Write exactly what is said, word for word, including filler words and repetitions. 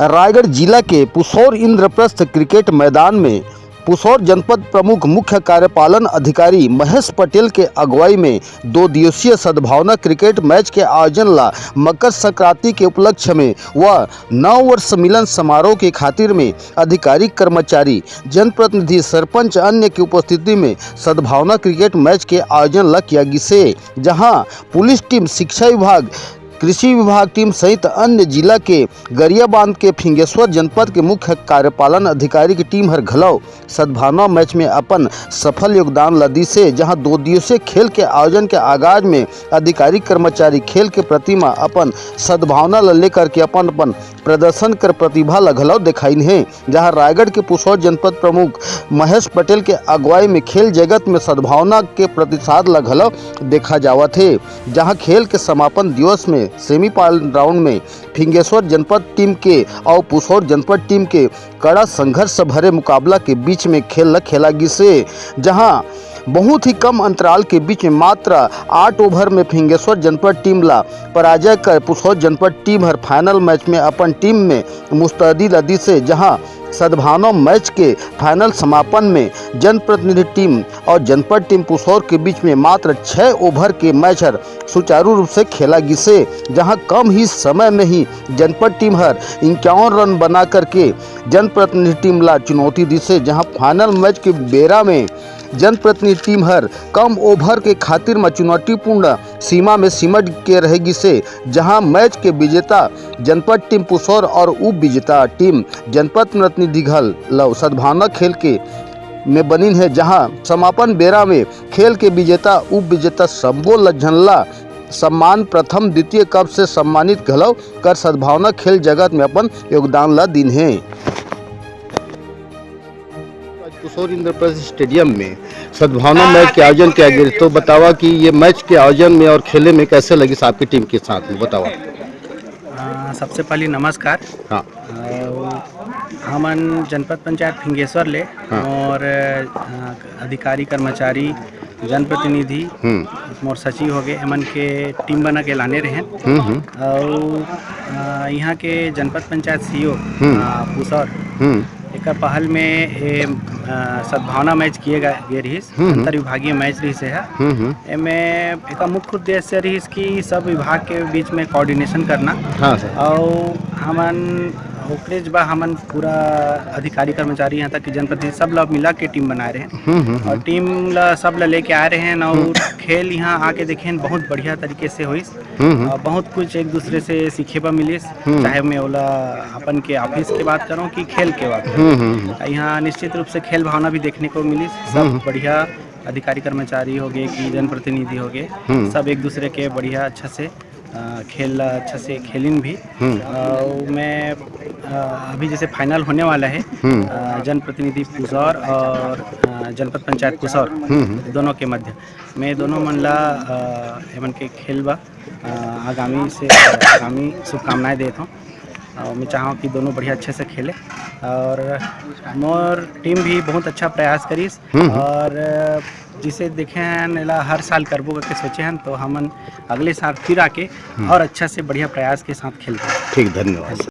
रायगढ़ जिला के पुसौर इंद्रप्रस्थ क्रिकेट मैदान में पुसौर जनपद प्रमुख मुख्य कार्यपालन अधिकारी महेश पटेल के अगुवाई में दो दिवसीय सद्भावना क्रिकेट मैच के आयोजन ला मकर संक्रांति के उपलक्ष्य में व नव वर्ष मिलन समारोह के खातिर में अधिकारी, कर्मचारी, जनप्रतिनिधि, सरपंच अन्य की उपस्थिति में सद्भावना क्रिकेट मैच के आयोजन ला किया गिसे, जहां पुलिस टीम, शिक्षा विभाग, कृषि विभाग टीम सहित अन्य जिला के गरियाबंद के फिंगेश्वर जनपद के मुख्य कार्यपालन अधिकारी की टीम हर घलव सद्भावना मैच में अपन सफल योगदान ल दिसे, जहां दो दिवसीय खेल के आयोजन के आगाज में अधिकारी, कर्मचारी खेल के प्रति म अपन सद्भावना ल लेकर के अपन अपन प्रदर्शन कर प्रतिभा ल घलव दिखाइन हे। जहां रायगढ़ के पुसौर जनपद प्रमुख महेश पटेल के अगुवाई में खेल जगत में सद्भावना के प्रतिसाद ल घलव देखा जावत हे, जहां खेल के समापन दिवस में सेमीफाइनल राउंड में फिंगेश्वर जनपद टीम के अउ पुसौर जनपद टीम के कड़ा संघर्ष भरे मुकाबला के बीच में खेल ल खेला गिसे, जहां बहुत ही कम अंतराल के बीच में मात्र आठ ओवर में फिंगेश्वर जनपद टीम ला पराजय कर पुसौर जनपद टीम हर फाइनल मैच में अपन टीम में मुस्तैदी ला दिसे, जहां सद्भावना मैच के फाइनल समापन में जनप्रतिनिधि टीम और जनपद टीम पुसौर के बीच में मात्र छः ओवर के मैच हर सुचारू रूप से खेला गिसे, जहां कम ही समय में ही जनपद टीम हर इक्यावन रन बना करके जनप्रतिनिधि टीम ला चुनौती दिसे, जहां फाइनल मैच के बेरा में जनप्रतिनिधि टीम हर कम ओवर के खातिर म चुनौतीपूर्ण सीमा में सिमट के रह गिसे, जहां मैच के विजेता जनपद टीम पुसौर और उप विजेता टीम जनपद प्रतिनिधि घल ल सद्भावना खेल के में बनिन हे, जहां समापन बेरा में खेल के विजेता, उप विजेता सबो ल झन ला सम्मान प्रथम, द्वितीय कप से सम्मानित घलो कर सद्भावना खेल जगत में अपन योगदान ला दिन हे। आज पुसौर इंद्रप्रस्थ स्टेडियम में सद्भावना मैच के आयोजन किया गया, तो बतावा कि ये मैच के आयोजन में और खेले में कैसे लगी आपकी टीम के साथ में, बतावा। अ, सबसे पहले नमस्कार। हाँ। अ, हमन जनपद पंचायत फिंगेश्वर ले हाँ। और, अ, अधिकारी, कर्मचारी, जनप्रतिनिधि, हम्म। मोर सचिव हो गए, एमन के टीम बना के लाने रहेन। हम्म, हम्म। अउ, अ, यहाँ के जनपद पंचायत सीईओ, हम्म। अ, पुसौर, हम्म। एकर पहल में ए, अ, सद्भावना मैच किए गा-, गे रहिस, हम्म, हम्म। अंतर विभागीय मैच रहिस हे। हम्म, हम्म। एमे एकर मुख्य उद्देश्य रहिस कि सब विभाग के बीच में कोऑर्डिनेशन करना। हाँ, सर। अउ हमन ओकरे ज बा, हमन पूरा अधिकारी, कर्मचारी, यहाँ तक कि जनप्रतिनिधि सब ला मिला के टीम बनाए रहे। हम्म, हम्म, और हम्म। टीम ला, सब ला लेके आए रहे हैं और हम्म। खेल यहाँ आके देखें, बहुत बढ़िया तरीके से होइस। हम्म, हम्म। और बहुत कुछ एक दूसरे से सीखे बर मिलिस, हम्म। चाहे में ओला अपन के ऑफिस के बात करूँ कि खेल के बात करूँ। हम्म, हम्म, हम्म। यहाँ निश्चित रूप से खेल भावना भी देखने को मिलिस। सब हम्म। बढ़िया अधिकारी, कर्मचारी हो गए कि जनप्रतिनिधि हो गए, हम्म। सब एक दूसरे के बढ़िया अच्छा से, अ, खेल ला अच्छा से खेलिन भी। हम्म। अ, मैं, अ, अभी जैसे फाइनल होने वाला है, हम्म। अ, जनप्रतिनिधि पुसौर और, अ, जनपद पंचायत पुसौर, हम्म, हम्म। दोनों के मध्य में दोनों मन ला, अ, एमन के खेल बा, अ, आगामी से, आगामी शुभकामनाएं देत हूँ। अ, मैं चाहूँ कि दोनों बढ़िया अच्छे से खेले और मोर टीम भी बहुत अच्छा प्रयास करिस हम्म, हम्म। और जिसे देखे हैं एला हर साल करबो करके सोचे हैं, तो हमन अगले साल फिर आके हम्म। और अच्छा से बढ़िया प्रयास के साथ खेलते हैं। ठीक, धन्यवाद।